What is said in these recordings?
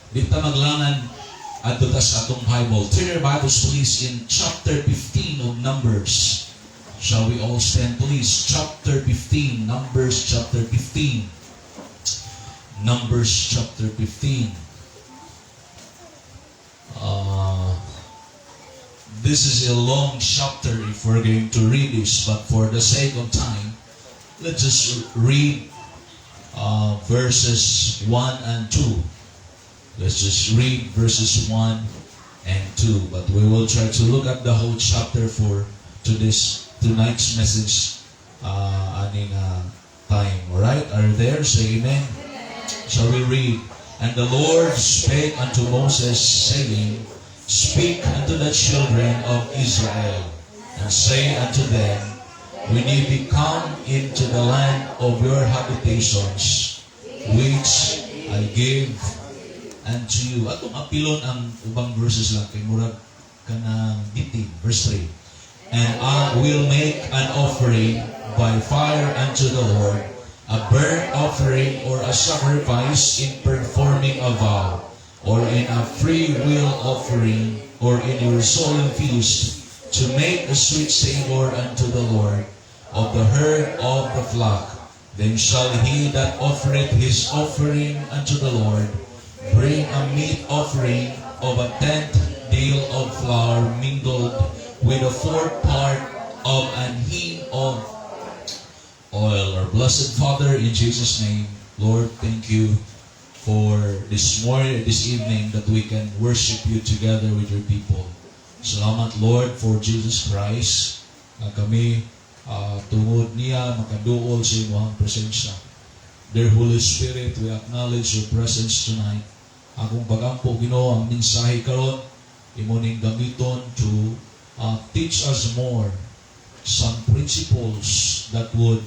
Di ta maglangan, adto ta sa atong Bible. Turn your Bibles, please, in chapter 15 of Numbers. Shall we all stand, please? Chapter 15, Numbers chapter 15. Numbers chapter 15. This is a long chapter if we're going to read this, but for the sake of time, let's just read verses 1 and 2. Let's just read verses 1 and 2. But we will try to look at the whole chapter for to this tonight's message aning time. Alright? Are you there? Say amen. Shall we read? "And the Lord spake unto Moses, saying, Speak unto the children of Israel, and say unto them, When ye be come into the land of your habitations, which I give unto you." Atong apilon ang ubang verses lang kay murag kanang bitin. Verse 3. "And I will make an offering by fire unto the Lord, a burnt offering or a sacrifice in performing a vow, or in a free will offering, or in your solemn feast, to make a sweet savor unto the Lord of the herd of the flock. Then shall he that offereth his offering unto the Lord bring a meat offering of a tenth deal of flour mingled with a fourth part of an hin of oil." Our blessed Father, in Jesus' name, Lord, thank you for this morning, this evening, that we can worship you together with your people. Salamat, Lord, for Jesus Christ, na kami, tungod niya, makaduol sa imong presensya. Dear Holy Spirit, we acknowledge your presence tonight. Akong pagampo, Ginoo, ang mensahe karon imo ning gamiton to teach us more some principles that would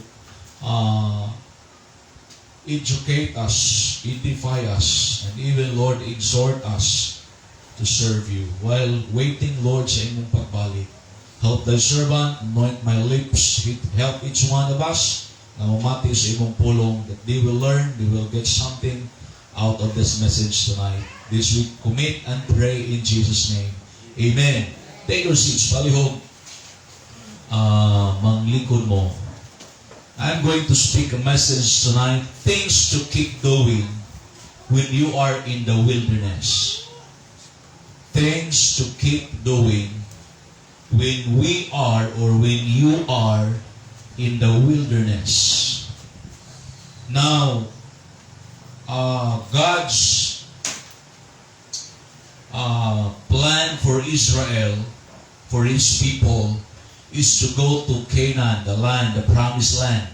educate us, edify us, and even, Lord, exhort us to serve you. While waiting, Lord, sa imong pagbalik, help thy servant, anoint my lips, help each one of us na mamati sa imong pulong, that they will learn, they will get something out of this message tonight. This we commit and pray in Jesus' name. Amen. Take your seats. Palihog, manglingkod mo. I'm going to speak a message tonight, things to keep doing when you are in the wilderness. Things to keep doing when we are or when you are in the wilderness. Now, God's plan for Israel, for His people, is to go to Canaan, the land, the promised land.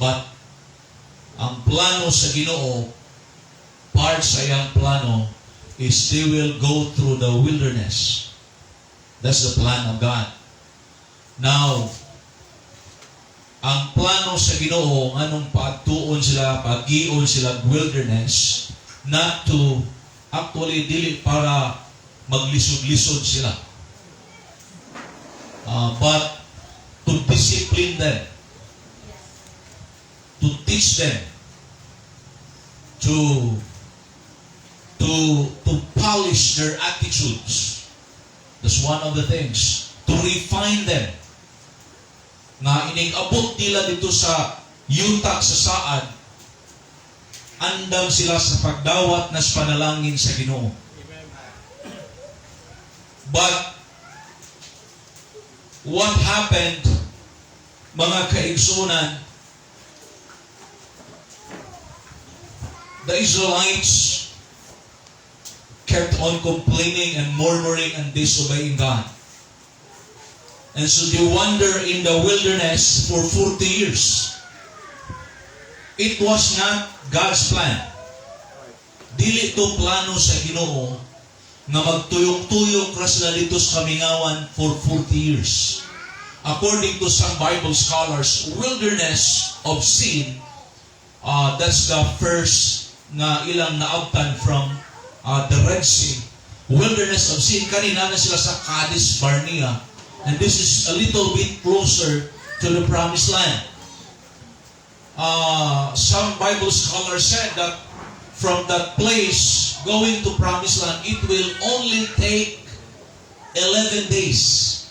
But ang plano sa Ginoo, part sa iyang plano, is they will go through the wilderness. That's the plan of God. Now, ang plano sa Ginoo nganong paadtuon sila, pagion sila wilderness, not to actually, dili para maglisod-lisod sila. But to discipline them, to teach them, to polish their attitudes. That's one of the things. To refine them. Nga inig abot nila didto sa yuta sa saad, andam sila sa pagdawat na sa panalangin sa Ginoo. But what happened, mga kaigsunan, the Israelites kept on complaining and murmuring and disobeying God. And so they wander in the wilderness for 40 years. It was not God's plan. Dili to plano sa Ginoo nga magtuyok-tuyok ra sila didto sa kamingawan for 40 years. According to some Bible scholars, wilderness of Sin, that's the first nga ilang naabtan from the Red Sea. Wilderness of Sin, kanina na sila sa Kadesh Barnea. And this is a little bit closer to the Promised Land. Some Bible scholars said that from that place, going to Promised Land, it will only take 11 days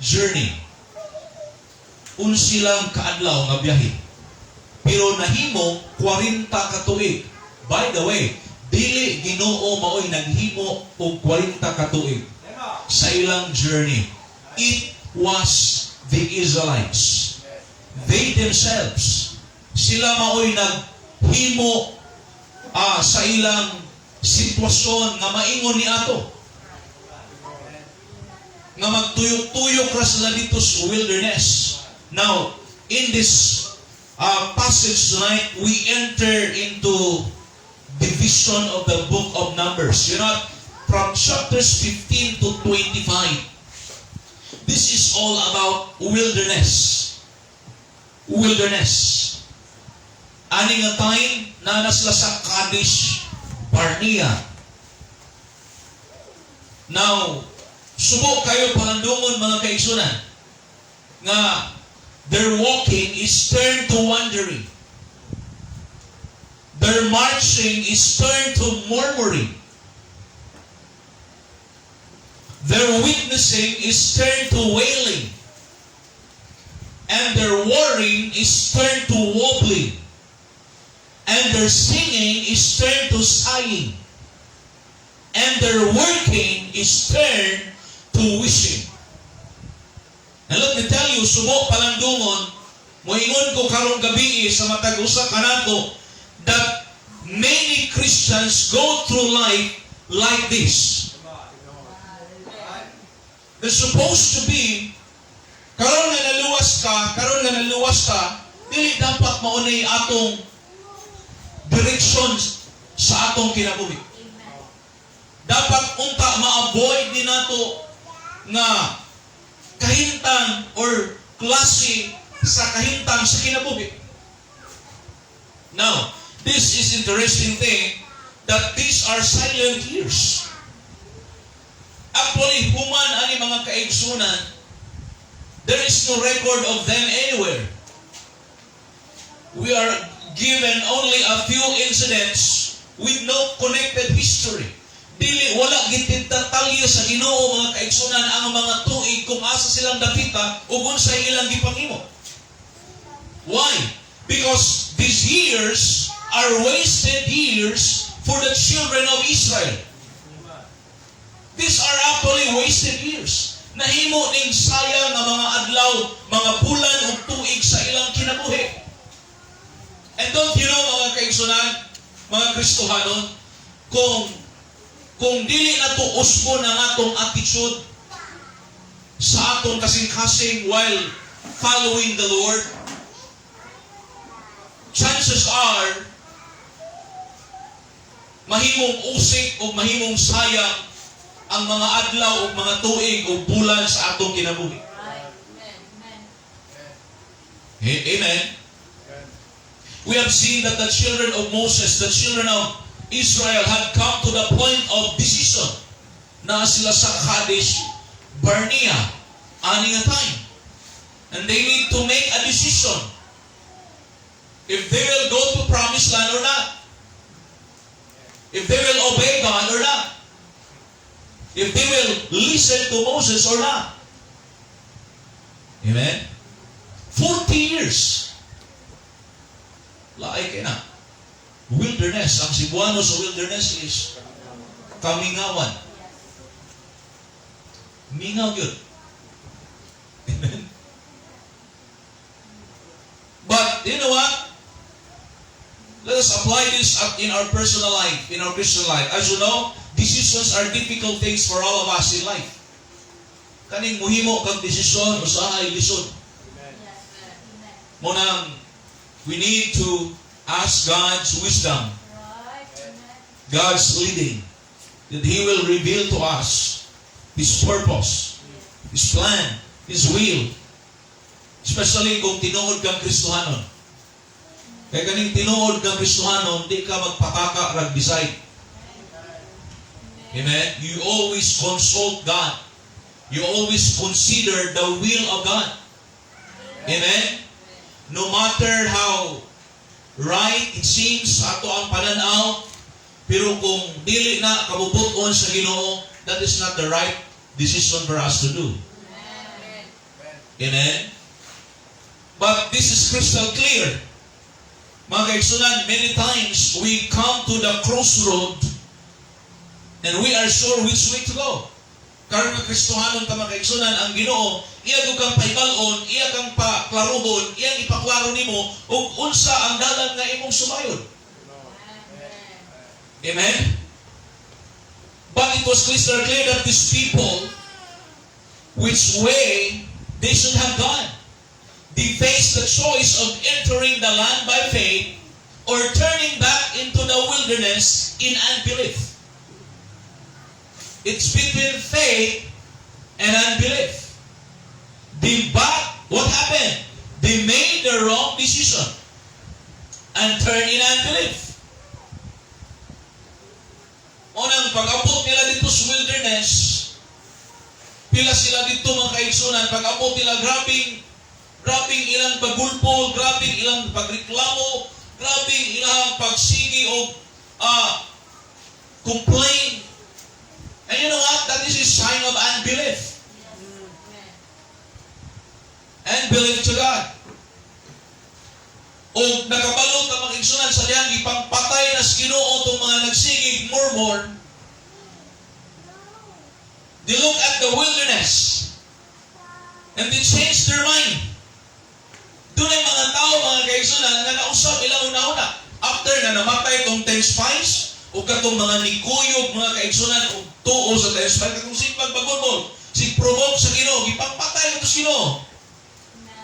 journey. 11 lang kaadlaw nga biyahe. Pero nahimo 40 ka tuig. By the way, dili Ginoo maoy naghimo og 40 ka tuig sa ilang journey. It was the Israelites. They themselves, sila maoy naghimo sa ilang sitwasyon nga maingon ni ato nga magtuyok-tuyok ra sila dito sa wilderness. Now, in this passage tonight, we enter into division of the book of Numbers. From chapters 15 to 25, this is all about wilderness. Wilderness. Ani nga time, naa sila sa Kadesh Barnea. Now, subo kayo palandungon, mga kaigsunan, nga their walking is turned to wandering. Their marching is turned to murmuring. Their witnessing is turned to wailing. And their worrying is turned to wobbling. And their singing is turned to sighing. And their working is turned to wishing. And let me tell you, subo palandungon, moingon ko karong gabi sa matag usa kanato that many Christians go through life like this. They're supposed to be, karon nga naluwas ka, karon nga naluwas ka, dili dapat maunay atong direction sa atong kinabuhi. Dapat unta ma-avoid din nato nga kahintang or klase sa kahintang sa kinabuhi. Now, this is interesting thing that these are silent years. Actually, human ani, mga kaigsunan, there is no record of them anywhere. We are given only a few incidents with no connected history. Dili, wala gitintatalye sa Ginoo, mga kaigsunan, ang mga tuig kung asa silang dapita ug unsay ilang gipangimo. Why? Because these years are wasted years for the children of Israel. These are actually wasted years. Nahimo ning sayang nga mga adlaw, mga bulan ug tuig sa ilang kinabuhi. And don't you know, mga kaigsunan, mga Kristohanon, kung dili na to usbon ang atong attitude sa atong kasing-kasing while following the Lord, chances are mahimong usik o mahimong sayang ang mga adlaw o mga tuig o bulan sa atong kinabuhi. Amen. We have seen that the children of Moses, the children of Israel, had come to the point of decision. Naa sila sa Kadesh Barnea ani nga time. And they need to make a decision if they will go to Promised Land or not. If they will obey God or not. If they will listen to Moses or not. Amen? 40 years. Laay kay na. Wilderness. Ang Cebuano sa wilderness is kamingawan. Mingaw yun. Amen? But you know what? Let us apply this in our personal life, in our Christian life. As you know, decisions are difficult things for all of us in life. Kaning muhimo kang desisyon, usahay lisod. Munang, we need to ask God's wisdom, God's leading, that He will reveal to us His purpose, His plan, His will. Especially kung tinuod kang Kristohanon. Kaya kaning tinuod kang Kristohanon, di ka magpakaka rag decide. Amen? You always consult God. You always consider the will of God. Amen? No matter how right it seems sa ato ang pananaw, Pero kung dili na kabubut-on sa Ginoo, that is not the right decision for us to do. Amen? But this is crystal clear. Mga kaigsunan, many times we come to the crossroad and we are sure which way to go. Karon nga Kristohanon ta, mga kaigsunan, ang Ginoo, iya gyud kang pahibal-on, iya kang paklaruhon, iyang ipaklaro nimo ug unsa ang dalan nga imong subayon. Amen? But it was crystal clear that these people, which way they should have gone. They faced the choice of entering the land by faith or turning back into the wilderness in unbelief. It's between faith and unbelief. But what happened? They made the wrong decision and turned in unbelief. Unang pag-abot nila dito sa wilderness, pila sila dito, mga kaigsunan, pag-abot nila, grabing, grabing ilang pagulpo, grabing ilang pagreklamo, grabing ilang pagsigi o complain. And you know what? That is a sign of unbelief. Unbelief to God. O nakabalo ta, mga igsunan, sa diyang ipangpatay na sa Ginoo itong mga nagsigig murmur. They look at the wilderness and they change their mind. Dunay mga tao, mga kaigsunan, nga nausab ilang una-una. After na namatay itong 10 spies, o katong mga nikuyog, mga kaigsunan, o tuo sa 10 spies, katong sig pagbagulbol, sig provoke sa Ginoo, gipangpatay ito sa Ginoo.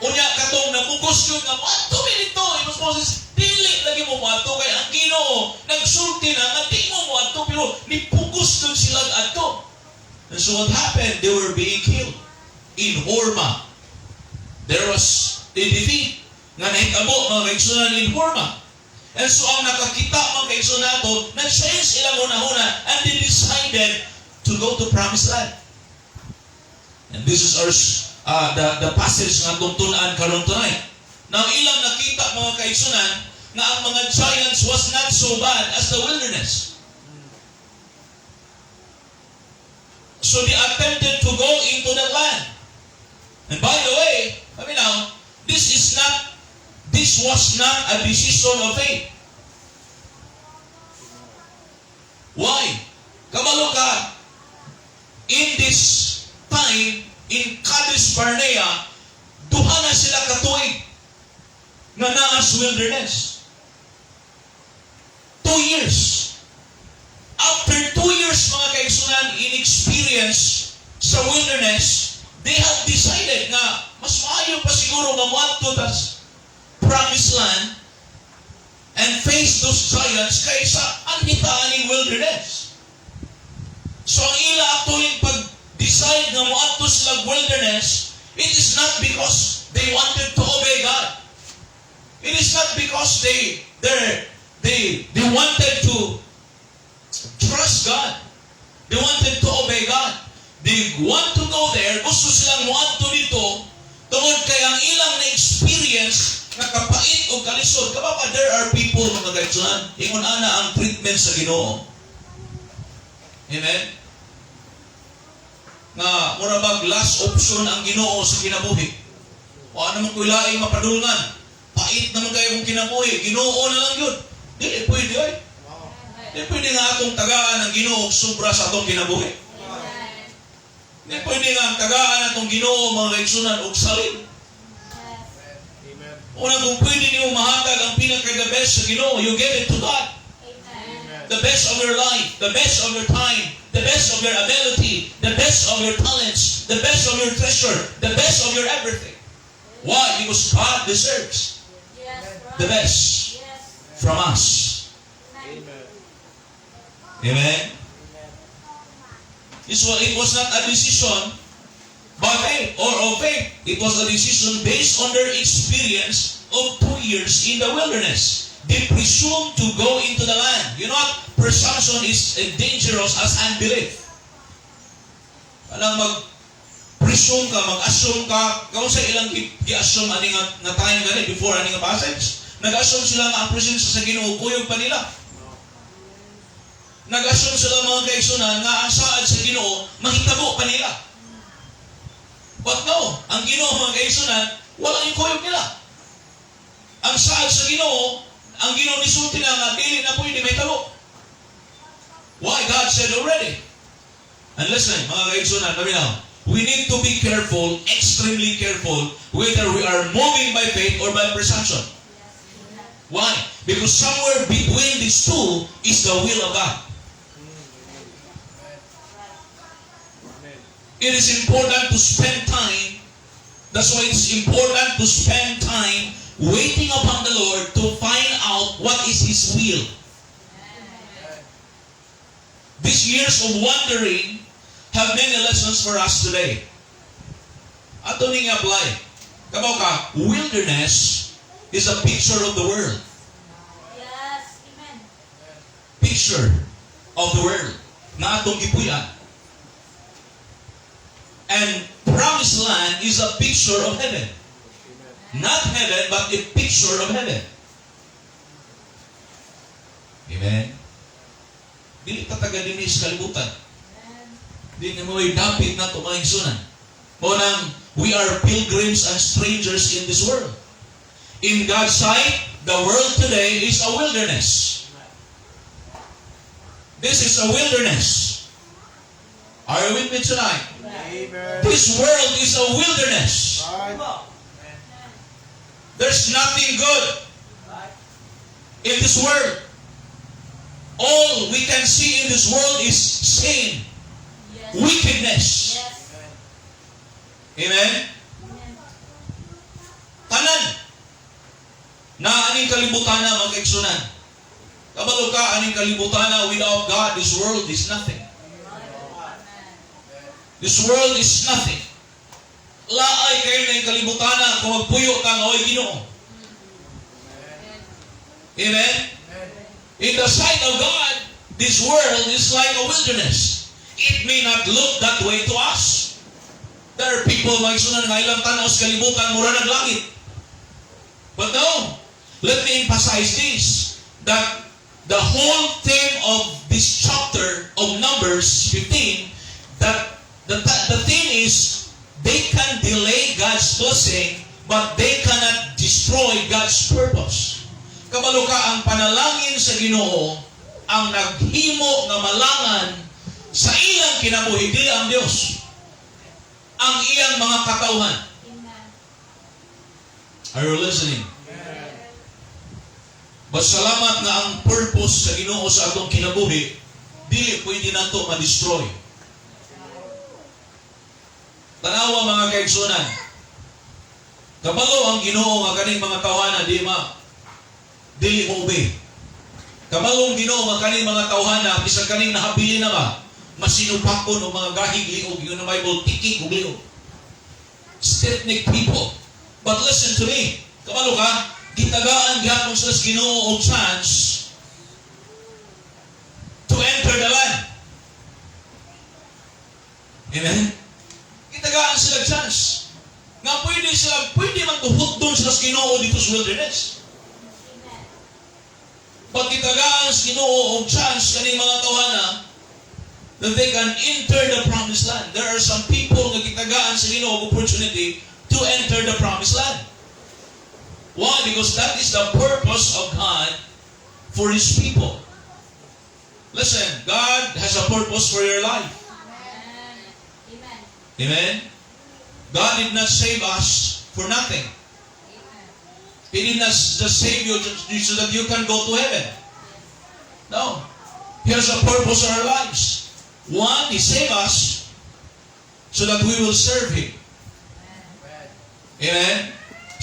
Unya katong namugos yun nga moadto mi dito, imos Moses, dili lagi mo moadto kay ang Ginoo nagsulti na nga di mo moadto, pero nipugos dun sila adto. And so what happened? They were being killed in Horma. There was a defeat nga nahitabo, mga kaigsunan, in Horma. And so ang nakakita, mga kaigsunan nato, na-change ilang hunahuna and they decided to go to Promised Land. And this is our the passage nga atong tun-an karon tonight. Now ilang nakita, mga kaigsunan, nga ang mga giants was not so bad as the wilderness. So they attempted to go into the land. And by the way, I mean now, this was not a decision of faith. Why? Kabalo ka, in this time, in Kadesh Barnea, duha na sila katuig nga naa sa wilderness. 2 years. After 2 years, mga kaigsunan, in experience sa wilderness, they have decided nga mas maayo pa siguro nga moadto tas Promised Land and face those giants kaysa anhita aning wilderness. So ang ila actually pag-decide nga moadto sila wilderness, it is not because they wanted to obey God. It is not because they wanted to trust God. They wanted to obey God. They want to go there, gusto silang moadto dito, tungod kay ang ilang na-experience nga kapait o kalisod. Kabalo there are people, mga kaigsunan, ingon ana ang treatment sa Ginoo. Amen? Nga mura bag last option ang Ginoo sa kinabuhi. Wa naman ko'y laing mapadulngan. Pait naman kayo kung kinabuhi. Ginoo na lang yun. Dili pwede ay. Di pwede nga atong tagaan ang Ginoo og sobra sa atong kinabuhi. Di pwede nga ang tagaan atong Ginoo, mga kaigsunan, og salin. Amen. Una, kung pwede nimo mahatag ang pinaka the best sa Ginoo, you give it to God. Amen. The best of your life, the best of your time, the best of your ability, the best of your talents, the best of your treasure, the best of your everything. Why? Because God deserves the best from us. Amen. Amen? It was not a decision by faith or of faith. It was a decision based on their experience of 2 years in the wilderness. They presumed to go into the land. You know what? Presumption is as dangerous as unbelief. Alang mag-presume ka, mag-assume ka, kung sa ilang gi-assume ani nga time gani before ani nga passage, nag-assume sila nga ang presensya sa Ginoo kuyog pa nila. Nag-assume sila, mga kaigsunan, nga ang saad sa Ginoo mahitabo pa nila. But no, ang Ginoo, mga kaigsunan, walang yung kuyog nila. Ang saad sa Ginoo, ang Ginoo nisulti na nga dili na pwede mahitabo. Why? God said already. And listen, mga kaigsunan, now, we need to be careful, extremely careful, whether we are moving by faith or by presumption. Why? Because somewhere between these two is the will of God. Amen. It is important to spend time. That's why it's important to spend time waiting upon the Lord to find out what is His will. These years of wandering have many lessons for us today. Ato ning apply. Kabaw ka, wilderness is a picture of the world. Yes. Amen. Picture of the world na atong gipuy-an. And promised land is a picture of heaven. Amen. Not heaven, but a picture of heaven. Amen? Dili ta taga dinhi sa kalibutan. Amen. Di na mo'y dapit na mga igsunan. Mao nang we are pilgrims and strangers in this world. In God's sight, the world today is a wilderness. This is a wilderness. Are you with me tonight? Amen. This world is a wilderness. Right. There's nothing good in this world. All we can see in this world is sin, wickedness. Amen? Amen. Tanan na aning kalibutan na, mga kaigsunan. Kabalo ka, aning kalibutan na, without God, this world is nothing. Amen. This world is nothing. Laay kaayo na yung kalibutan na kung magpuyo ka nga, "Oy Ginoo." Amen? In the sight of God, this world is like a wilderness. It may not look that way to us. There are people, mga igsunan, nga ilang tanaw sa kalibutan, mura nag langit. But no, let me emphasize this, that the whole theme of this chapter of Numbers 15, that the theme is they can delay God's blessing, but they cannot destroy God's purpose. Kabalo ka, ang panalangin sa Ginoo ang naghimo nga malangan sa ilang kinabuhi, dili ang Dios. Ang iyang mga katawhan. Amen. Are you listening? But salamat nga ang purpose sa Ginoo sa atong kinabuhi, dili pwede nato ma-destroy. Tanawa, mga kaigsunan. Kabalo ang Ginoo nga kaning mga tawhana di ma dili mo obey. Kabalo ang Ginoo nga kaning mga tawhana, bisan kaning nahabilin na ba, masinupakon o mga gahig liog, yun ang Bible, tikig ug liog. Stiff-necked people. But listen to me. Kabalo ka, gitagaan gihapon sila sa Ginoo og chance to enter the land. Amen? Gitagaan sila chance. Nga pwede sila, pwede man tuhod sila sa Ginoo dito sa wilderness. Amen. Pag gitagaan sa Ginoo og chance kaning mga tawhana that they can enter the promised land. There are some people nga gitagaan sa Ginoo og opportunity to enter the promised land. Why? Because that is the purpose of God for His people. Listen, God has a purpose for your life. Amen. Amen. Amen? God did not save us for nothing. Amen. He did not just save you so that you can go to heaven. No. He has a purpose in our lives. One, He saved us so that we will serve Him. Amen.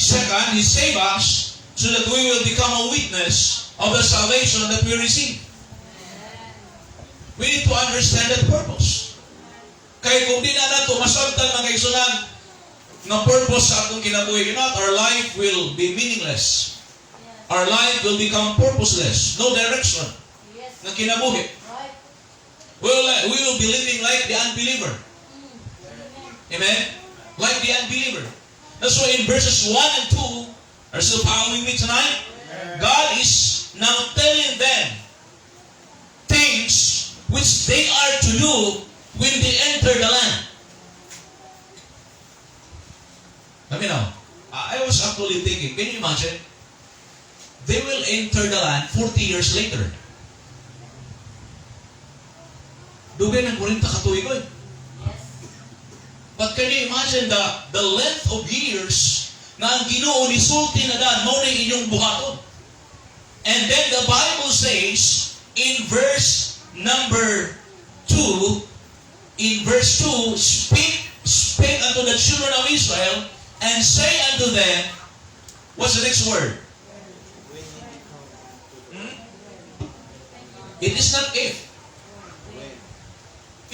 Second, He saved us so that we will become a witness of the salvation that we receive. We need to understand that purpose. Kaya kung di na nato masabtan, mga kaigsunan, nga purpose sa atong kinabuhi, our life will be meaningless. Our life will become purposeless. No direction ng kinabuhi. We will be living like the unbeliever. Amen? Like the unbeliever. That's why in verses 1 and 2, are you still following me tonight? God is now telling them things which they are to do when they enter the land. I mean, now, I was actually thinking, can you imagine? They will enter the land 40 years later. Dugay ng 40 ka tuig, oy. But can you imagine the length of years na ang Ginoo nisulti na dan mao ni inyong buhaton? And then the Bible says in verse number 2, in verse 2, Speak unto the children of Israel and say unto them," what's the next word? When ye be come to the Hmm? It is not if, When.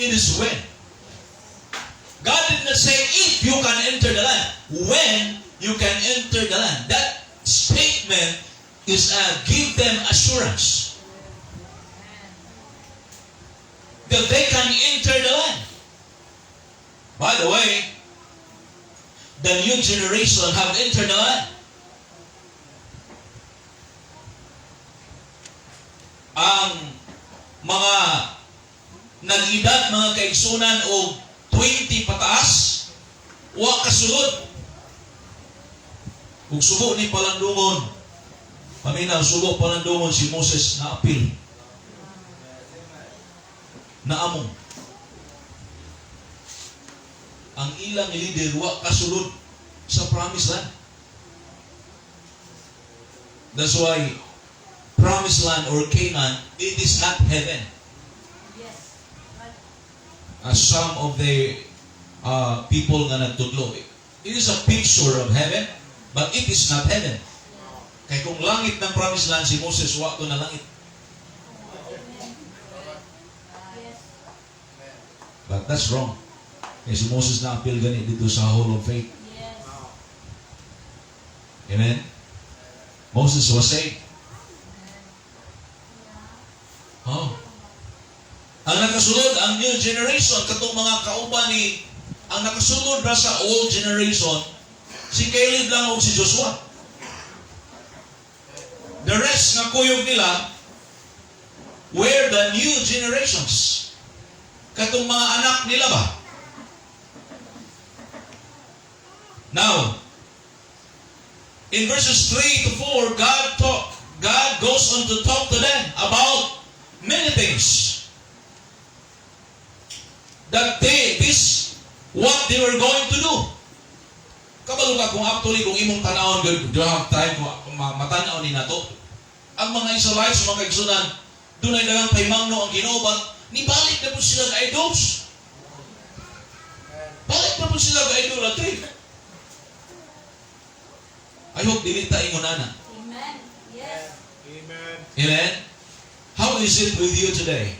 It is when. God did not say if you can enter the land. When you can enter the land. That statement is give them assurance that they can enter the land. By the way, the new generation have entered the land. Ang mga nag-edad, mga kaigsunan, og 20 pataas, wa kasulod. Ug subo ni palandungon, paminaw, subo palandungon si Moses na apil. Naamong. Ang ilang leader wa kasulod sa promised land. That's why promised land or Canaan, it is not heaven. As some of the people nga nagtudlo. It is a picture of heaven, but it is not heaven. Kay kung langit ng promised land si Moses, wa to na langit. But that's wrong. Kay si Moses na appeal gani dito sa Hall of Faith. Amen? Moses was saved. Oh. Ang nakasulod, ang new generation, katong mga kauban ni, ang nakasulod ra sa old generation, si Caleb lang o si Joshua. The rest nga kuyog nila were the new generations. Katong mga anak nila ba? Now, in verses 3 to 4, God goes on to talk to them about many things. That they, this, what they were going to do. Kabalo ka kung actually, kung imong tanawon, do you have time kung matanaw ni nato? Ang mga Israelites, mga kaigsunan, dunay daghang pahimangno ang Ginoo, but nibalik na po sila ka idols. Balik na po sila ka idolatry. I hope dili ta ingon ana. Amen. Yes. Amen. Amen? How is it with you today?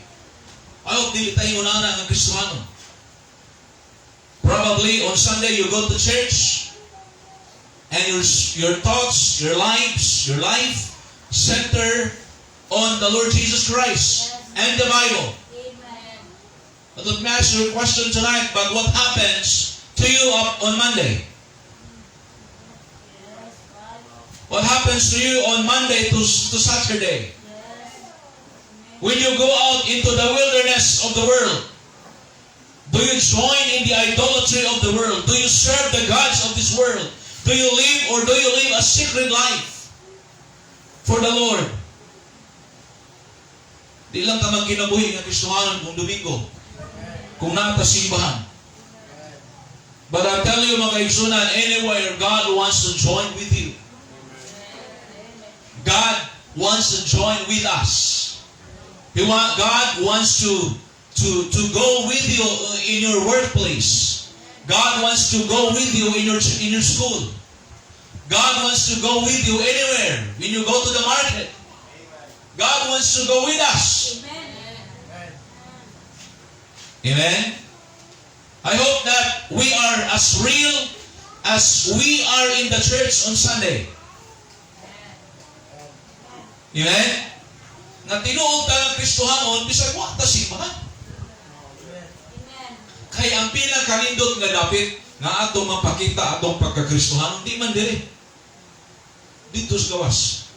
I hope dili ta ingon ana nga Kristiyano. Probably on Sunday you go to church and your thoughts, your lives, your life center on the Lord Jesus Christ and the Bible. Amen. But let me ask you a question tonight, but what happens to you up on Monday? Yes, God. What happens to you on Monday to Saturday? Yes. When you go out into the wilderness of the world, do you join in the idolatry of the world? Do you serve the gods of this world? Do you live or do you live a secret life for the Lord? Di lang ka magkinabuhi nga Kristohanon kung Domingo, kung naa ta simbahan. But I tell you, mga kaigsunan, anywhere God wants to join with you. God wants to join with us. God wants to go with you in your workplace. God wants to go with you in your school. God wants to go with you anywhere. When you go to the market. God wants to go with us. Amen. Amen. I hope that we are as real as we are in the church on Sunday. Amen? Na tinuod ta nga Kristohanon bisag wa ta simbahan. Amen. Kay ang pinakanindot nga dapit nga atong mapakita atong pagkakristohanon di man diri. Dito sa gawas.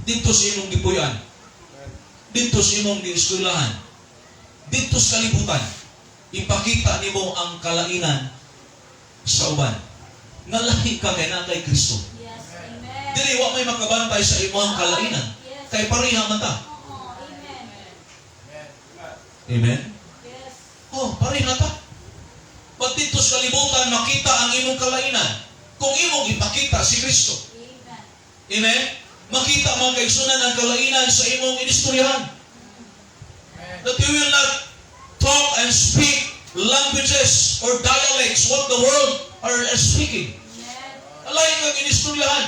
Dito sa imong gipuy-an. Dito sa imong gieskwelahan, dito sa kalibutan, ipakita nimo ang kalainan sa uban. Nga lahi ka kay naa kay Kristo. Yes. Amen. Dili wa may makabantay sa imong kalainan. Yes. Kay pareha man ta. Oo. Amen. Amen. Yes. Oh, pareha ta. But dito sa kalibutan makita ang imong kalainan kung imong ipakita si Kristo. Amen. Amen? Makita, mga kaigsunan, ang kalainan sa imong inistoryahan. That you will not talk and speak languages or dialects what the world are speaking. Amen. Lain kang inistoryahan.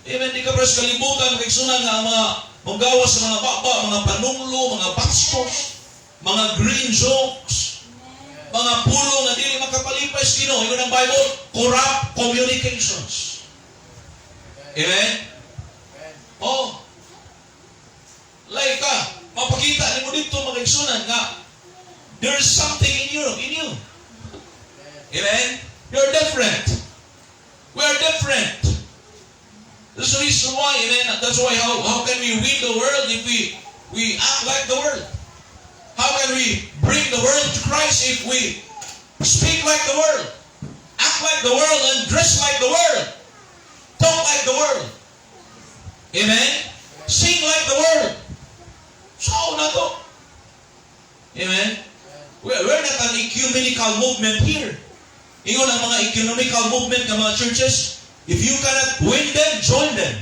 Amen. Di ka sa kalibutan, mga kaigsunan, nga ang mga manggawas sa mga baba, mga panunglo, mga bastos, mga green jokes, Amen. mga pulong nga dili makapalipay sa Ginoo. Ingon ang Bible, corrupt communications. Amen? Oh. Like ka, mapakita nimo dito, mga kaigsunan, nga there's something in you. Amen? You're different. We are different. That's the reason why, amen. That's why how can we win the world if we act like the world? How can we bring the world to Christ if we speak like the world, act like the world, and dress like the world, talk like the world? Amen? Sing like the world. So, na to. Amen? We're not an ecumenical movement here. Ingon ang mga ecumenical movement ng mga churches, if you cannot win them, join them.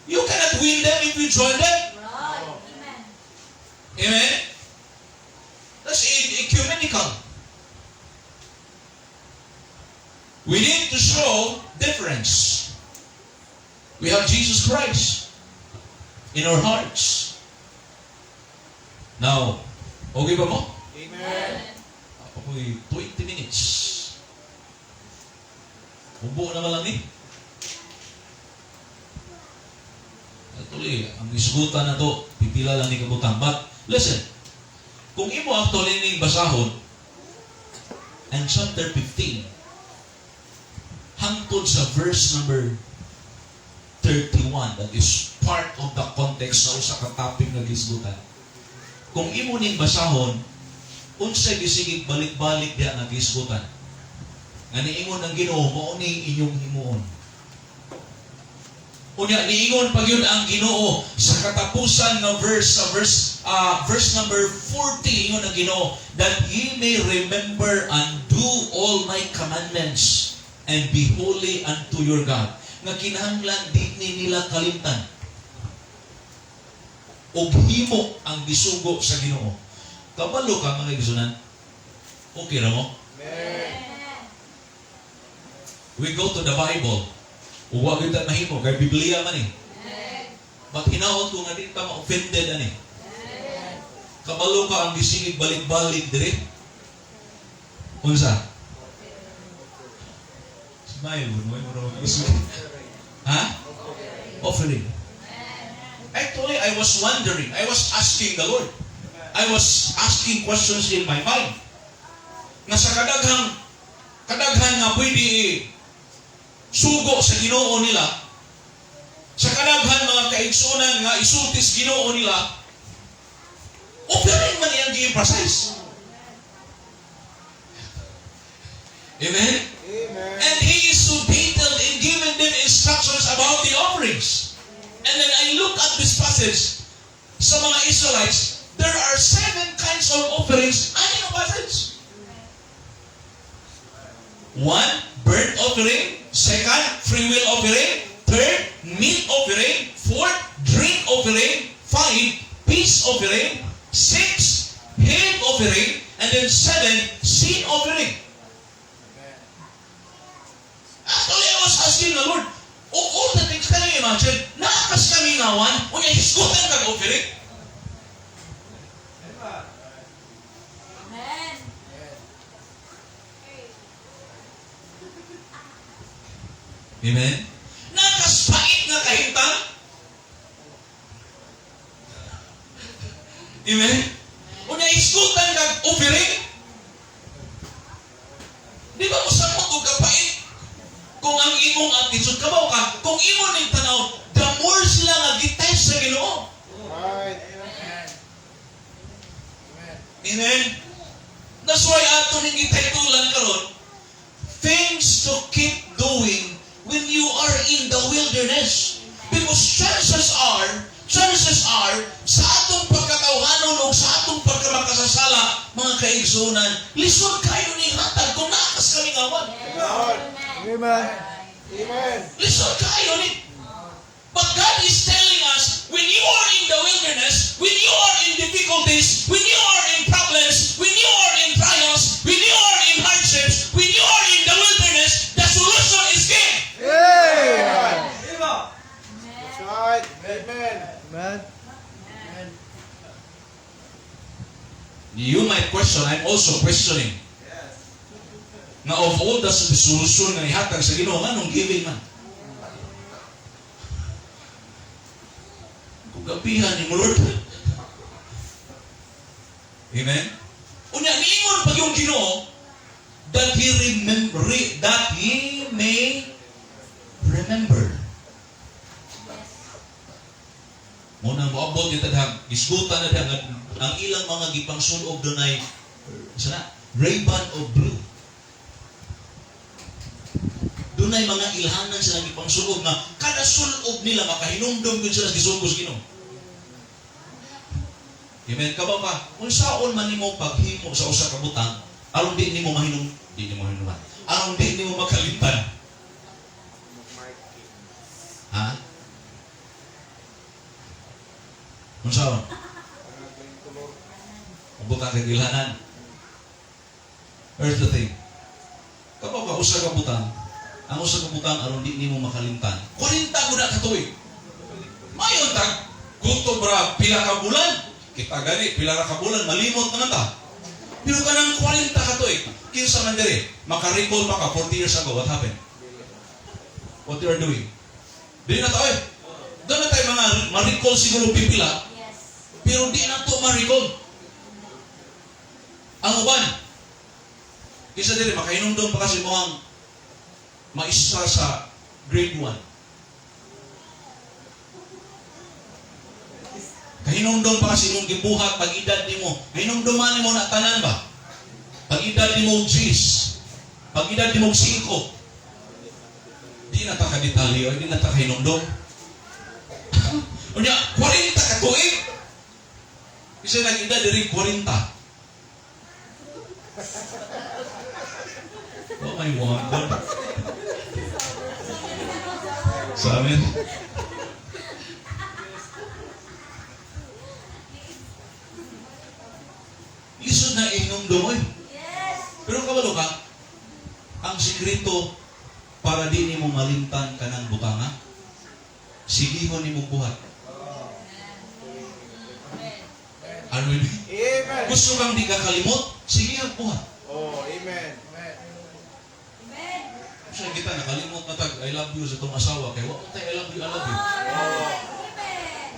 You cannot win them if you join them. Right. Amen. Amen? That's ecumenical. We need to show difference. We have Jesus Christ in our hearts. Now, okay ba mo? Amen. Ako'y 20 minutes. Ubo naman lang eh. Actually, ang isgutan na to, pipila lang ni kabutang. But, listen, kung imo actually ning basahon, and chapter 15, hangtod sa verse number 31, that is part of the context sa usa ka topic nga gisgutan. Kung imo ning basahon, unsay gisigig balik-balik diha nga gisgutan? Nga niingon ang Ginoo, mao ni inyong himuon. Unya niingon pa gyud ang Ginoo sa katapusan nga verse, sa verse number 40, ingon ang Ginoo that ye may remember and do all my commandments and be holy unto your God. Nga kinahanglan di ni nila kalimtan og himo ang gisugo sa Ginoo. Kabalo ka, mga igsunan? Okay ra mo? Amen. We go to the Bible. Ug wa gyud ta mahimo kay Biblia man eh. But hinaot ko nga di ta ma-offended ani. Kabalo ka ang gisigig balik-balik dire? Unsa? Smile mo, mo mo. Ha? Offering. Actually, I was wondering. I was asking the Lord. I was asking questions in my mind. Nga sa kadaghan nga pwede sugo sa Ginoo nila, sa kadaghan mga kaigsunan nga isulti sa Ginoo nila, offering man iyang gi-emphasize. Amen? Amen. And he is so detailed in giving them instructions about the offerings. And then I look at this passage sa mga Israelites, there are seven kinds of offerings. Ano yung passage? One, burnt offering. Second, free will offering. Third, meat offering. Fourth, drink offering. Five, peace offering. Six, heave offering. And then seven, sin offering. Actually, I was asking the Lord, of all the things, can you imagine, naa kas kamingawan, unya hisgutan kag offering? Amen. Amen? Naa kas pait nga kahimtang? Amen? Unya hisgutan kag offering? Di ba mo samot og kapait? Kung ang imong attitude, kabaw ka, kung imo ning tanaw, the more sila nga gitest sa Ginoo. Amen? That's why ato ning gititulan karon, "Things to Keep Doing When You Are in the Wilderness." Because chances are, sa atong pagkatawhanon o sa atong pagkamakasasala, mga kaigsunan, lisod kayo ni hatag kung naa ka sa kamingawan. Lord. Amen. Amen. Lisod kayo ni. But God is telling us, when you are in the wilderness, when you are in difficulties, when you are in problems, when you are in trials, when you are in hardships, when you are in the wilderness, the solution is Him. Amen. That's right. Amen. Amen. You might question, I'm also questioning. Na of all the solution nga ihatag sa Ginoo, nganong giving man? Kung gabihan ni mo, Lord. Amen? Unya, niingon pag yung Ginoo, that he may remember. Mao nang moabot kita dihang gisgutan na diha nga ang ilang mga gipangsulob dunay sana Ray-Ban of blue. Dunay mga ilhanan sila gipangsulob nga kada sulob nila makahinumdum gud sila sa gisugo sa Ginoo. Amen. Kabaw ka, kung saon man nimo paghimo sa usa ka butang, aron di nimo mahinum, di nimo mahinumduman. Aron di nimo makalimtan. Ha? Kung saon? Butang kag ilhanan. Here's the thing. Kabaw ka, usa ka butang, ang usa ka butang aron di nimo makalimtan. 40 gud na ka tuig. Mayon tag gutom ra pila ka bulan. Kita gani pila ra ka bulan malimot na ta. Pero kanang 40 ka tuig, kinsa man diri maka-recall pa ka 40 years ago, what happened? What you are doing? Di na ta oy. Doon na tayo mga ma-recall siguro pipila, pero di na to ma-recall. Ang uban, isa diri makahinumdum pa kasi mo ang maistra sa grade 1. Kahinumdum pa kasi imong gibuhat pag edad nimo. Kahinumduman nimo na tanan ba? Pag edad nimo og 10, pag edad nimo og 5. Di na ta ka detalye, di na ta kahinumdum. Unya, 40 ka tuig. Isa nag edad diri 40. Oh my wonder. Sa amin. Lisod na inom oy. Pero kabalo ka, ang sikreto para di nimo malimtan kanang butanga, sigihon nimo buhat. Ano yun? Amen. Gusto kang di ka kalimot, sige ang buhat. Oh, amen. Amen. Siya kita nakalimot na tag "I love you" sa itong asawa kay wa man tay "I love you, I love you." Alright. Amen.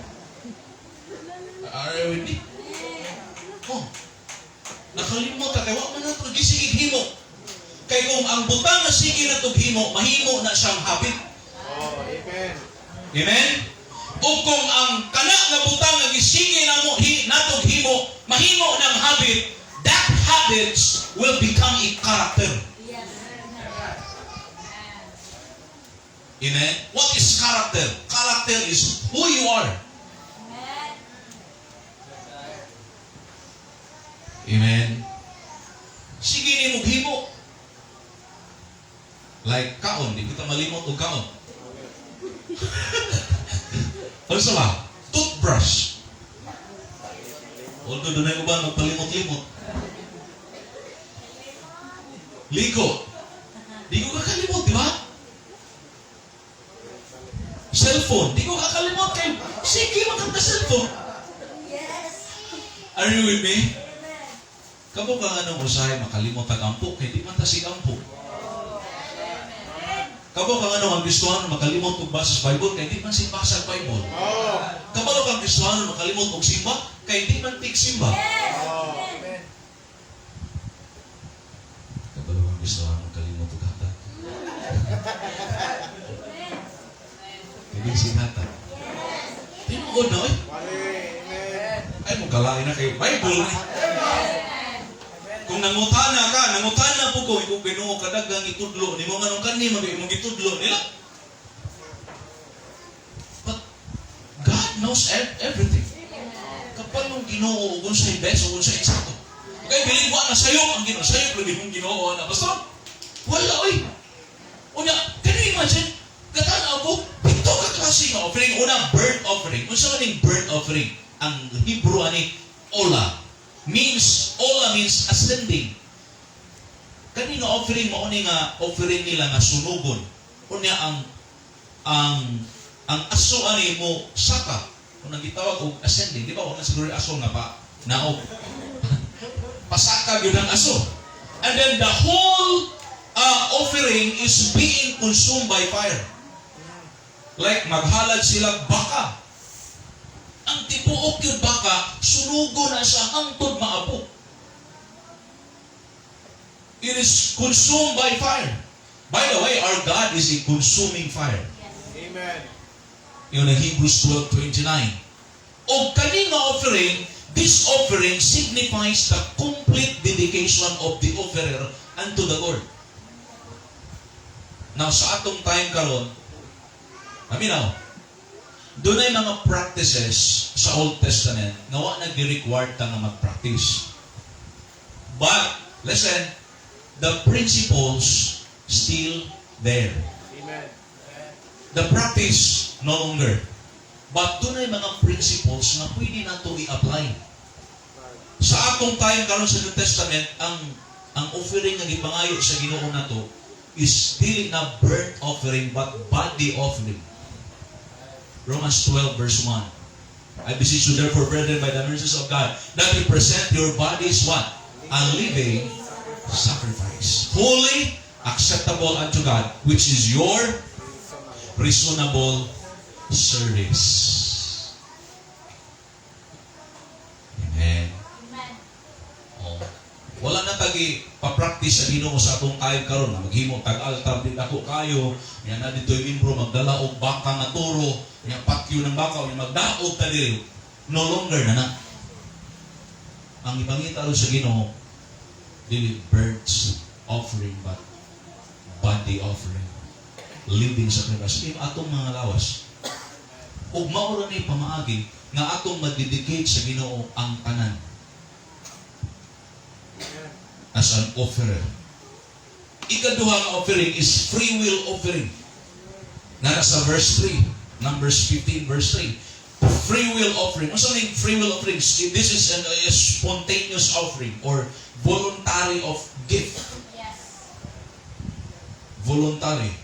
Are you with me? Oh. Nakalimot ta kay wa man nato gisigig himo. Kay kung ang butang na sige na himo, mahimo na siyang habit. Oh, amen. Amen? O kung ang kana nga butang nga gisige namo hi, natog himo, mahimo ng habit, that habits will become a character. Amen? What is character? Character is who you are. Amen. Amen? Sige nimo himo. Like kaon, di kita malimot og kaon. Ano sa ba? Toothbrush. Although dunay uban magpalimot-limot. Ligo. Di ko kakalimot, di ba? Cellphone. Di ko kakalimot kay sige man ka cellphone. Are you with me? Amen. Kamo ka nga nung usahay makalimot ang ampo kay di man ta sig ampo. Kamo ka nga nung ang Kristiyano makalimot og basa sa Bible kay di man sig basa sa Bible. Oh. Kabalo kang Kristiyano makalimot og simba kay di man tig simba. Oh. Amen. Kabalo kang Kristiyano makalimot og hatag. Amen. Kay di sig hatag. Tinuod na oy. Mali. Amen. Ay mo kalain na kay Bible ni. Kung nangutana ka, nangutana po ko, ikaw Ginoo kadagang itudlo nimo, nganong kani man imong gitudlo nila? But God knows everything. Kabalo ang Ginoo ug unsay best ug unsay eksakto. Okay, bilin wa na sayop ang Ginoo, sayop lagi mong Ginoo na, pastor. Wala oy. Unya, can you imagine? Katanaw ko, pito ka klase nga offering. Una, burnt offering. Unsa man ning burnt offering? Ang Hebrew ani, ola. Means, ola means ascending. Kani nga offering, mao ni nga offering nila nga sunugon. Unya ang aso ani mo saka. Kung ang gitawag og ascending, di ba wala siguro aso nga pa naog. Pasaka gyud ang aso. And then the whole offering is being consumed by fire. Like maghalad sila baka. Ang tibuok yung baka, sunugo na sa hangtod maabo. It is consumed by fire. By the way, our God is a consuming fire. Amen. Yun ang Hebrews 12:29. O kani nga offering, this offering signifies the complete dedication of the offerer unto the Lord. Now, sa atong time karon, aminaw, dunay mga practices sa Old Testament nga wa nag-require ta nga mag-practice. But, listen, the principles still there. Amen. The practice, no longer. But dunay mga principles nga pwede nato i-apply. Sa atong time karon sa New Testament, ang offering nga gipangayo sa Ginoo nato is dili na burnt offering but body offering. Romans 12 verse 1. "I beseech you therefore, brethren, by the mercies of God, that you present your bodies" what? "A living sacrifice, holy, acceptable unto God, which is your reasonable service." Amen. Amen. Oh. Wala na tagi pa-practice sa Ginoo sa atong time karon nga maghimo tag altar din ako kayo nya na dito yung membro magdala og baka nga toro nya patyo ng baka nya magdaog ta diri. No longer na na. Ang ipangita ron sa Ginoo, dili burnt offering but body offering, living sacrifice, yung atong mga lawas, ug mao ra ni pamaagi nga atong mag-dedicate sa Ginoo ang tanan as an offerer. Ikaduha nga offering is free will offering. Na nasa verse 3, Numbers 15 verse 3. Free will offering. Ano ning free will offering? This is a spontaneous offering or voluntary of gift. Voluntary.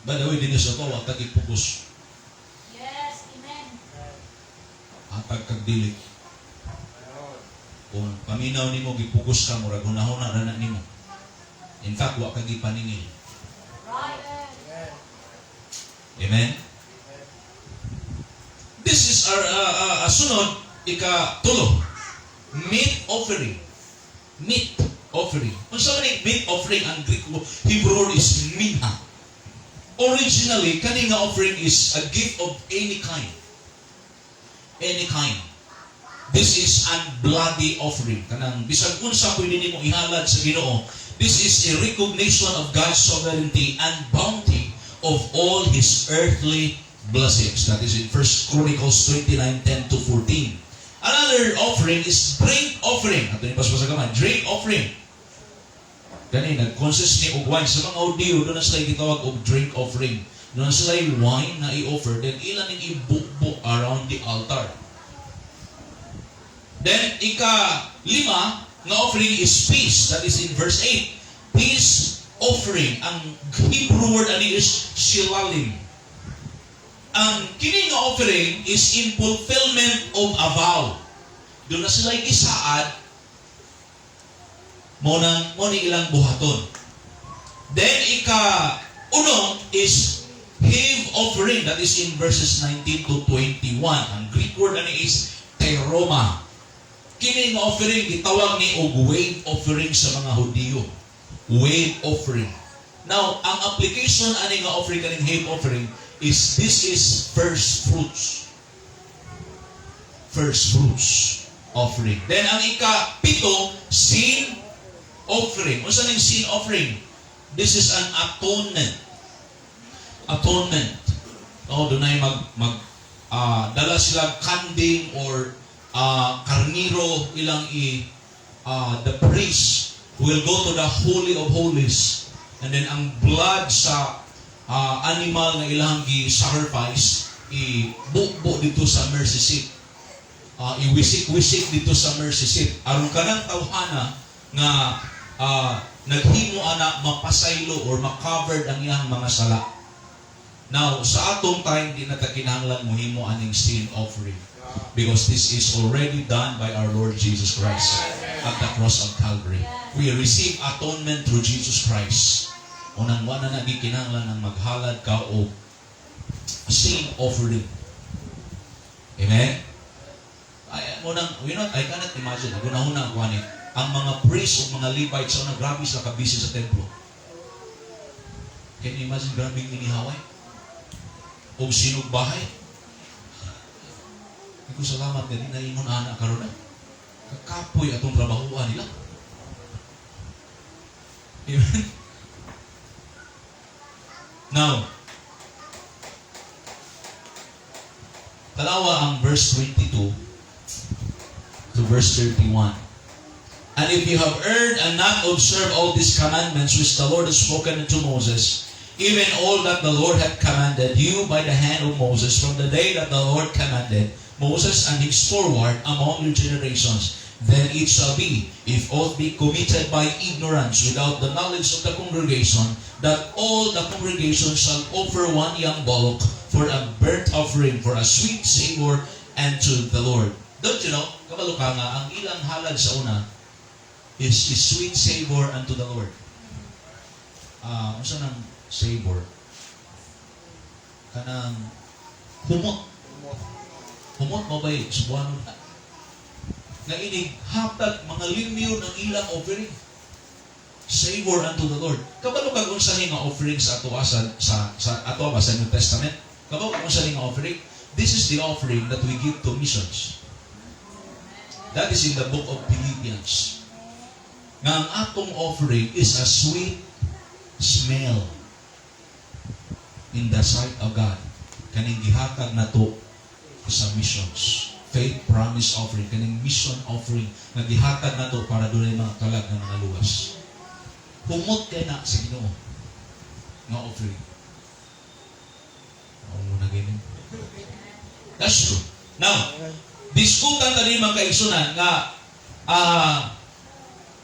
By the way, dinhi sa to, tag ipugos. Amen. Hatag kag dili. Kung paminaw nimo gipugos ka, murag hunahuna ra na nimo. In fact, wa ka gipaningil. Amen. This is our sunod, ika tulo. Meat offering. Meat offering. Unsa man ning meat offering? Ang Greek Hebrew word is minha. Originally, kani nga offering is a gift of any kind. Any kind. This is an bloody offering. Kanang bisag unsa pwede nimo ihalad sa Ginoo. This is a recognition of God's sovereignty and bounty of all His earthly blessings. That is in 1 Chronicles 29:10 to 14. Another offering is drink offering. Ato ni paspas gamay. Drink offering. Gani, nag-consist ni og wine. Sa mga Hudiyo, duna sila gitawag og drink offering. Duna sila wine na i-offer, then ilan ning ibubo around the altar. Then, ika lima nga offering is peace. That is in verse 8. Peace offering. Ang Hebrew word ani is shilalim. Ang kini nga offering is in fulfillment of a vow. Duna sila gisaad mo nang mo ni ilang buhaton. Then ika uno is heave offering, that is in verses 19 to 21. Ang Greek word ani is teroma. Kini nga offering gitawag ni og wave offering sa mga Hudiyo. Wave offering. Now, ang application ani nga offering, kaning heave offering, is this is first fruits. First fruits. offering. Then ang ika-pito, sin offering. Unsa ning sin offering? This is an atonement. Atonement. Oh, dunay mag mag dala sila kanding or karniro ilang i the priest will go to the Holy of Holies and then ang blood sa animal nga ilang gi-sacrifice, i bubo dito sa mercy seat. Iwisik-wisik dito sa mercy seat aron kanang tawhana nga naghimo ana mapasaylo or ma-covered ang iyang mga sala. Now, sa atong time, di na ta kinahanglan mohimo aning sin offering because this is already done by our Lord Jesus Christ at the cross of Calvary. We receive atonement through Jesus Christ. Unang wala na gikinahanglan ng maghalad ka o sin offering. Amen? Ay, mo nang, I cannot imagine, gunahuna ako ani, ang mga priests o mga Levites sa una, grabe sila kabisi sa templo. Can you imagine, grabe inihaway? O sinugbahay? Hindi ko salamat nga di na ingon ana karon na. Kakapoy atong trabahuan nila. Amen? Now, tanawa ang verse 22 to verse 31. "And if you have erred and not observed all these commandments which the Lord has spoken unto Moses, even all that the Lord hath commanded you by the hand of Moses, from the day that the Lord commanded Moses and henceforward among your generations, then it shall be, if aught be committed by ignorance without the knowledge of the congregation, that all the congregation shall offer one young bullock for a burnt offering, for a sweet savor unto the Lord." Don't you know, kabalo ka nga, ang ilang halad sa una is sweet savor unto the Lord. Ah, unsa nang savor? Kanang humot. Humot mo ba'y Subuano na? Nga inig hatag mga limyo ng ilang offering. Savor unto the Lord. Kabalo kag unsa ni nga offering sa ato sa ato ba sa New Testament? Kabalo kag unsa ni nga offering? This is the offering that we give to missions. That is in the book of Philippians. Nga ang atong offering is a sweet smell in the sight of God. Kaning gihatag nato sa missions. Faith promise offering, kaning mission offering nga gihatag nato para dunay mga kalag nga mga luwas. Humot kay na sa Ginoo nga offering. Oo mo na gini. That's true. Now, diskutan ta din, mga kaigsunan, nga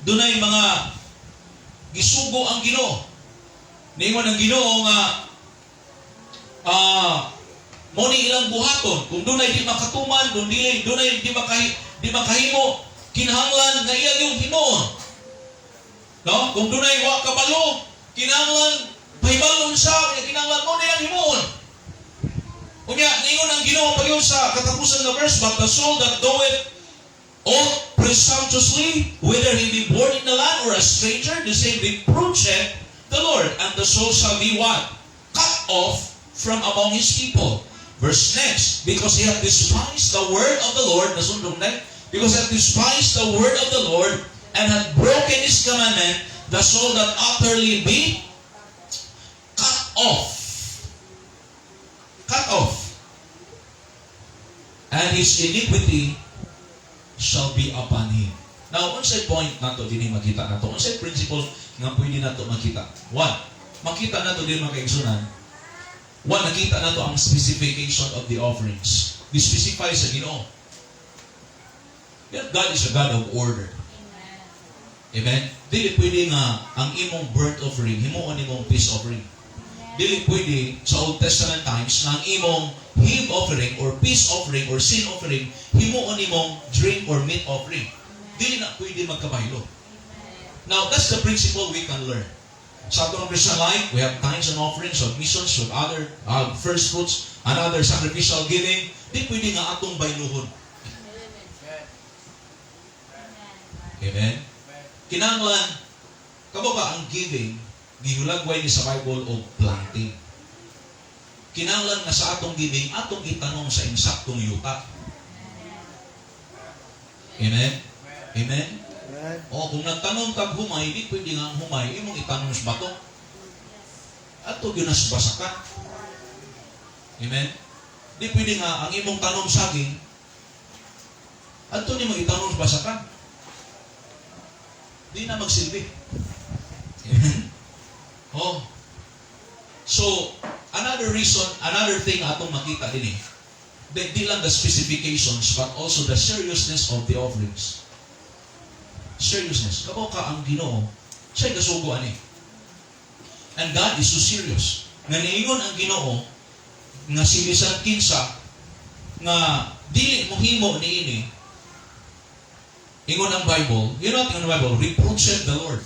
dunay mga gisugo ang Ginoo. Ningon ang Ginoo nga mo ni ilang buhaton kung dunay di makatuman, kung dili dunay di makahimo, kinahanglan nga iya yung himuon. No? Kung dunay wa kabalo, kinahanglan pahibalon siya, kinahanglan mo na iyang himuon. Unya, ningon ang Ginoo pagyon sa katapusan ng verse, "But the soul that doeth aught presumptuously, whether he be born in the land or a stranger, the same reproacheth the Lord, and the soul shall be" what? "Cut off from among his people." Verse next, "Because he hath despised the word of the Lord," nasundong na, "because he hath despised the word of the Lord, and hath broken his commandment, the soul that utterly be cut off." Cut off. "And his iniquity shall be upon him." Now, unsay point nato dinhi makita nato? Unsay principle nga pwede nato makita? One, makita nato din, mga kaigsunan. One, nakita nato ang specification of the offerings. Gi-specify sa Ginoo. Yet God is a God of order. Amen? Dili pwede nga ang imong burnt offering, himuon imong peace offering. Dili pwede sa Old Testament times nga ang imong heave offering or peace offering or sin offering, himuon imong drink or meat offering. Dili na pwede magkabaylo. Now, that's the principle we can learn. Sa atong Christian life, we have tithes and offerings of missions, of other first fruits, and other sacrificial giving. Di pwede nga atong bayluhon. Amen? Kinahanglan, kabo ba ang giving, gihulagway ni sa Bible og planting. Kinahanglan nga sa atong giving, atong itanong sa insaktong yuta. Amen? Amen? Amen. O kung nagtanom kag humay, di pwede nga ang humay, imong itanom sa bato. Ato gyud na sa basakan. Amen? Di pwede nga ang imong tanom saging, ato nimo itanom sa basakan. Di na magsilbi. Amen? Oh. So, another reason, another thing atong makita din eh, di lang the specifications, but also the seriousness of the offerings. Seriousness. Kabaw ka ang Ginoo, siya gasugo ani. And God is so serious. Nga niingon ang Ginoo nga si bisan kinsa nga dili mohimo niini, ingon ang Bible, you know what ingon ang Bible? Reproacheth the Lord.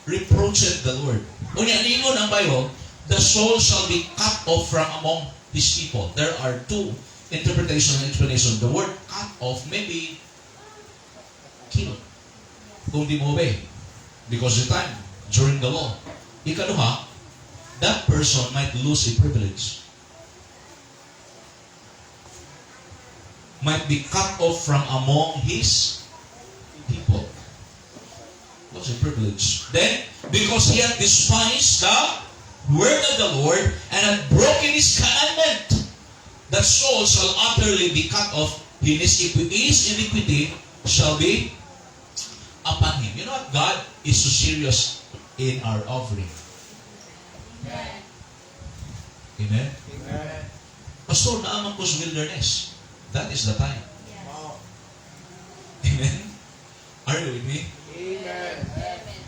Reproacheth the Lord. Unya, niingon ang Bible, the soul shall be cut off from among his people. There are two interpretation and explanation. The word "cut off" may be killed kung di mo obey. Because the time, during the law. Ikaduha, that person might lose a privilege. Might be cut off from among his people. Lose a privilege. Then, because he had despised the word of the Lord and had broken his commandment, that soul shall utterly be cut off. His iniquity shall be upon him. You know what? God is so serious in our offering. Amen. Amen? Amen. Pastor, naa man ko sa wilderness. That is the time. Yes. Wow. Amen? Are you with me? Amen. Amen.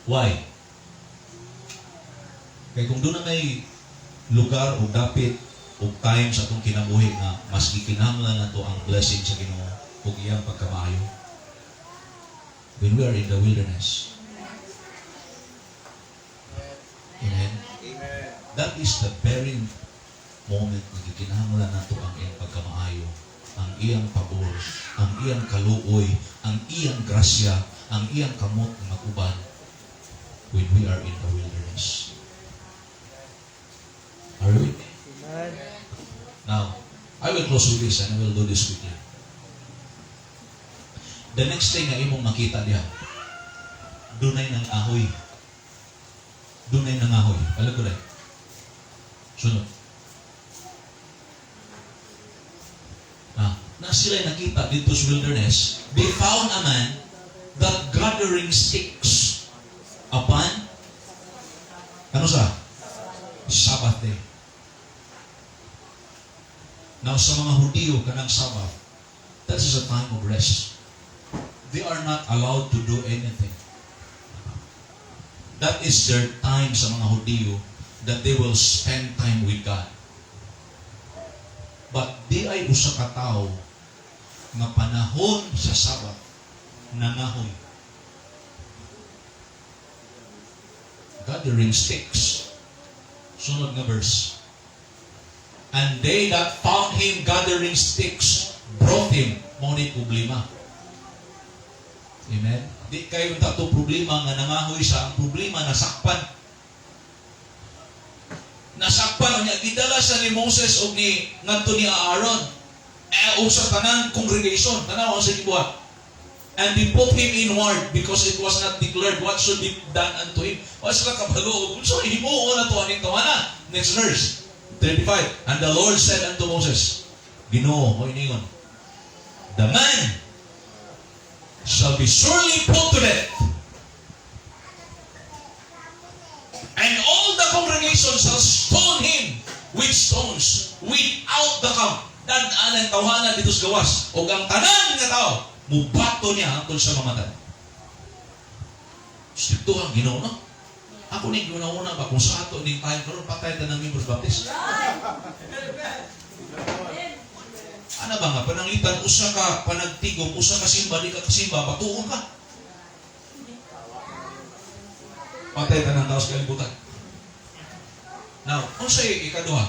Why? Kay kung duna may lugar o dapit o time sa atong kinabuhi nga mas gikinahanglan nato ang blessing sa Ginoo ug iyang pagkamaayo, when we are in the wilderness. Amen. Amen. That is the very moment na gikinahanglan nato ang iyang pagkamaayo, ang iyang pabor, ang iyang kaluoy, ang iyang grasya, ang iyang kamot nga mag-uban when we are in the wilderness. Are you with me? Amen. Now, I will close with this and I will do this quickly. The next thing na imong makita diha, dunay nangahoy. Dunay nangahoy. Alam ko na. Sunod. Na sila nakita dito sa wilderness, they found a man that gathering sticks upon ano sa? Sabbath day. Now, sa mga Hudiyo, kanang Sabbath, that is a time of rest. They are not allowed to do anything. That is their time sa mga Hudiyo that they will spend time with God. But di ay usa ka tawo nga panahon sa Sabbath nangahoy. Gathering sticks. Sunod nga verse. And they that found him gathering sticks brought him. Mao ni problema. Amen? Di kayo unta to problema nga nangahoy sa ang problema nasakpan. Nasakpan niya, gidala siya ni Moses og ni ngadto ni Aaron. Eh, og sa tanan congregation, tanaw ang sa gibuhat. And they put him inward because it was not declared what should be done unto him. Wa sila kabalo. So himuon na to aning tawana. Next verse, 35. And the Lord said unto Moses, Ginoo, mo iningon, the man shall be surely put to death. And all the congregation shall stone him with stones without the camp. Dad-an ang tawhana dito sa gawas. O ang tanan nga tao, mubato niya hangtod sa mamatay. Strikto ang Ginoo, no? Ako ni guna-una ba kung sa ato ning time karon patay ta ng members Baptist. Amen. Ana ba nga pananglitan usa ka panagtigom, usa ka simba di ka kasimba, batuon ka. Patay ta ng tao sa kalibutan. Now, unsay ikaduha?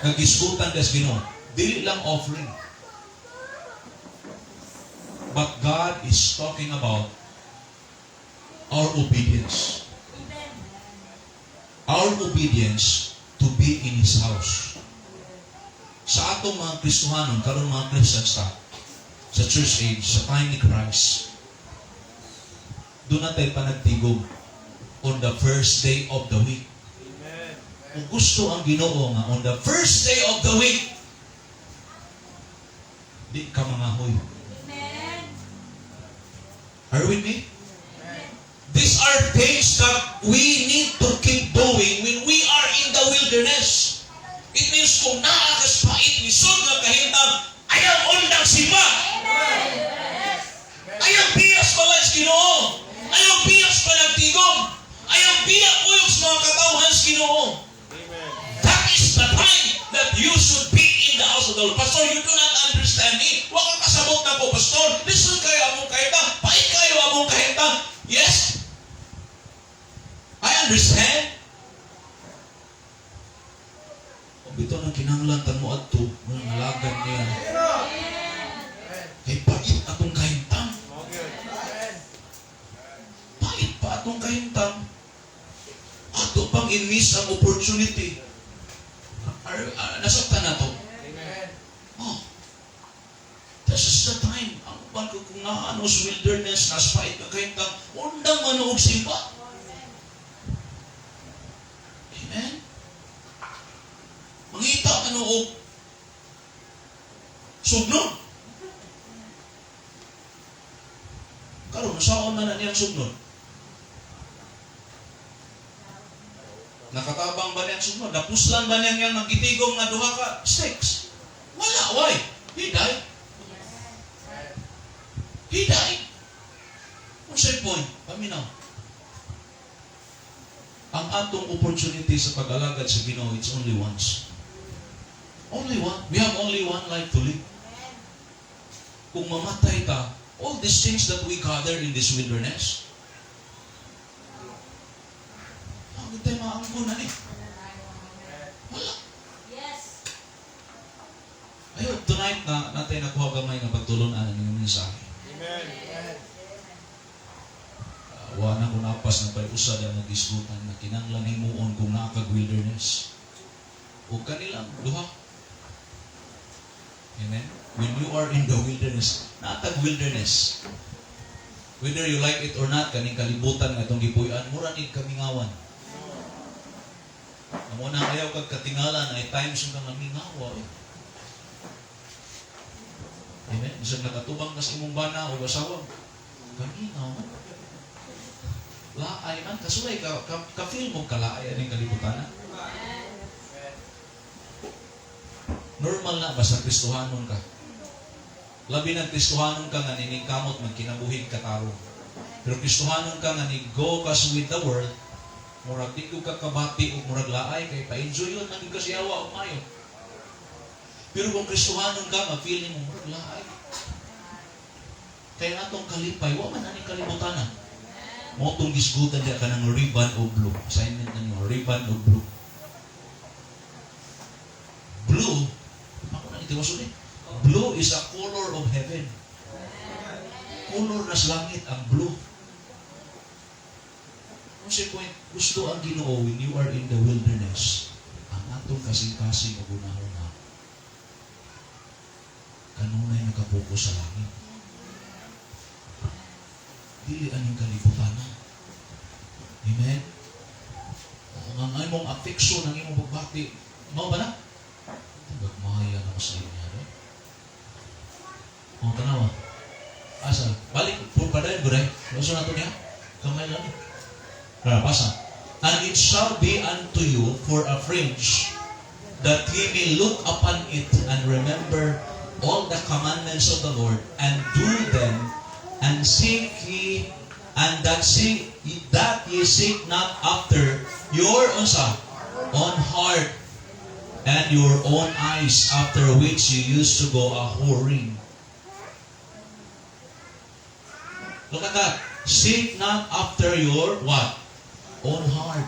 Nagisgutan des Ginoo. Dili lang offering. But God is talking about our obedience. Amen. Our obedience to be in His house. Sa atong mga Kristohanon, karon mga Christians ta, sa church age, sa time ni Christ, duna tay panagtigom on the first day of the week. Amen. Kung gusto ang Ginoo nga on the first day of the week, di ka mangahoy. Amen. Are you with me? These are things that we need to keep doing when we are in the wilderness. It means kung naa kas pait, lisod nga kahimtang, ayaw undang simba. Ayaw biya sa balay sa Ginoo. Ayaw biya sa panagtigom. Ayaw biya kuyog sa mga katawhan sa Ginoo. Amen. That is the time that you should be in the house of the Lord. Pastor, you do not understand me. Wa ka kasabot nako, Pastor. Lisod kaayo among kahimtang. Pait kaayo among kahimtang. Yes. I understand. O bitaw nang kinahanglan tan mo adto, mga ngalagan niya. Kay pait atong kahimtang. Okay. Amen. Pait pa atong kahimtang. Ato pang i-miss ang opportunity. Nasabtan na to. Amen. Oh. This is the time. Ang uban ko kung naano sa wilderness, nas pait ka kahimtang, undang man og simba. Amen? Mangita ka no og sugnod. Karon unsaon man na niyang sugnod? Nakatabang ba niyang sugnod? Napuslan ba niyang yang nagkitigom nga duha ka sticks? Wala, why? He died. He died. Unsay point? Paminaw. Ang atong opportunity sa pag-alagad sa Ginoo, it's only once. Only one. We have only one life to live. Kung mamatay ta, all these things that we gather in this wilderness, bakit tayo maangkon na ni? Wala. Yes. I hope tonight na natin nakuha gamay nga pagtulunan ang mensahe. Amen. Amen. Wa na ko napas na bay usa na nagisgutan na kinanglan himuon kung naa kag wilderness. O kanilang duha. Amen. When you are in the wilderness, naa tag wilderness. Whether you like it or not, kaning kalibutan nga atong gipuy-an, mura nig kamingawan. Ang unang ayaw kag katingalan ay times nga mingawa. Eh. Amen. Bisag nakatubang ka sa imong bana o asawa, kamingaw. Laay man, kasulay ka, ka-feel mo kalaay aning kalibutan na. Normal na basta Kristohanon ka. Labi na Kristohanon ka nga niningkamot magkinabuhig katarong. Pero Kristohanon ka nga ni go kas with the world, murag di ko kakabati o murag laay kay pa-enjoy yun man ka siyawa o mayo. Pero kung Kristohanon ka, ma-feel nimo murag laay. Kaya atong kalipay, wa man ani kalibutanan. Mao tong gisgutan diya ka ng ribbon o blue. Assignment na niyo, ribbon o blue. Blue, ako na itiwas ulit. Blue is a color of heaven. Color na sa langit ang blue. Consequent, gusto ang Ginoo when you are in the wilderness, ang atong kasing-kasing o gunahuna, kanunay nakapokus sa langit. Dili aning kalibutan na. Amen? O ang imong affection, ang imong pagbati, mao ba na? Gagmaya na ko sa inyo. No? O, tanawa. Asa? Balik, puro pa dahil, buray. Gusto na ito niya? Kamay lang. Tara, basa. "And it shall be unto you for a fringe, that ye may look upon it and remember all the commandments of the Lord, and do them, and seek ye, and that seek that ye seek not after your unsa own heart and your own eyes, after which you used to go a whoring." Look at that. Seek not after your what? Own heart.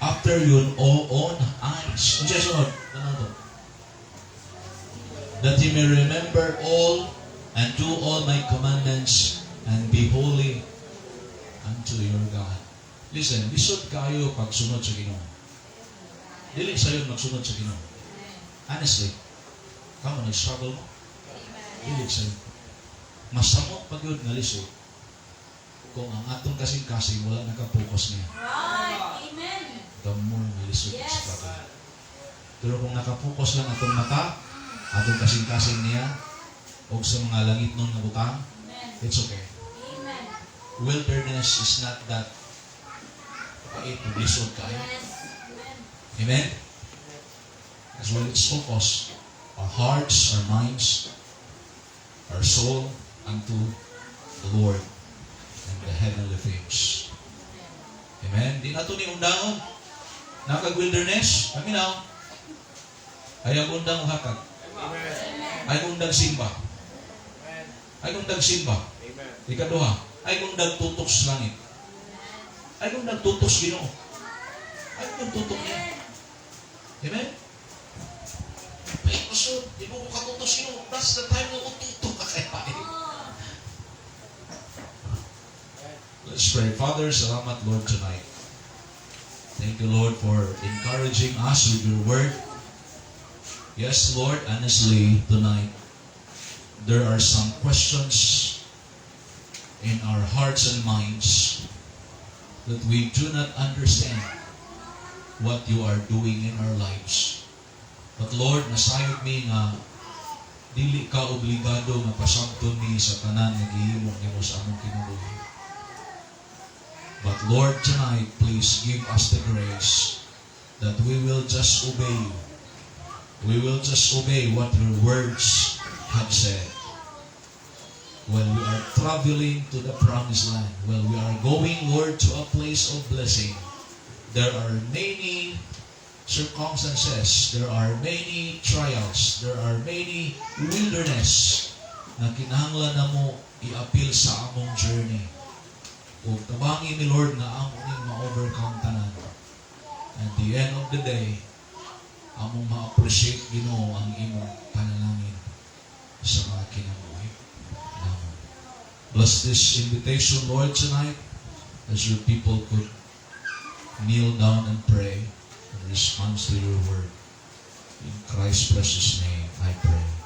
After your own eyes. Unsa sunod? Ano to? "That ye may remember all and do all my commandments and be holy unto your God." Listen, lisod kayo pagsunod sa Ginoo. Dili sayon magsunod sa Ginoo. Honestly. Kamo, nag-struggle mo? Amen. Dili sa masamot pa gyud nga lisod kung ang atong kasing-kasing wala nakapokus niya. Right. Amen. The more nga lisod ang struggle. Pero kung nakapokus lang atong mata, atong kasing-kasing niya, o sa mga langitnon nga butang, Amen. it's okay. Amen. Wilderness is not that pait, lisod kaayo. Yes. Amen. Amen? As well, let's focus our hearts, our minds, our soul unto the Lord and the heavenly things. Amen? Di nato ni undangon. Naa kag wilderness, kami na. Ayaw undang hatag. Amen. Ayaw undang simba. Amen. Ayaw undang simba. Amen. Ikaduha, ayaw undang tutok sa langit. Ayaw undang tutok sa Ginoo. Ayaw undang tutok niya. Amen? Ay, Pastor, di mo ko katutok sa Ginoo. That's the time na ututok ka kay pait. Oh. Let's pray. Father, salamat, Lord, tonight. Thank you, Lord, for encouraging us with your word. Yes, Lord, honestly, tonight, there are some questions in our hearts and minds that we do not understand what you are doing in our lives. But Lord, nasayod mi nga dili ka obligado nga pasabton mi sa tanan nga gihimo nimo sa among kinabuhi. But Lord, tonight, please give us the grace that we will just obey you. We will just obey what your words have said. When we are traveling to the promised land, when we are going, Lord, to a place of blessing, there are many circumstances, there are many trials, there are many wilderness na kinahanglan namo i-apil sa among journey. Ug tabangi mi, Lord, nga amo ning ma-overcome tanan. At the end of the day, among ma-appreciate, Ginoo, ang imong panalangin sa mga kinabuhi namo. Bless this invitation, Lord, tonight, as your people could kneel down and pray in response to your word. In Christ's precious name, I pray.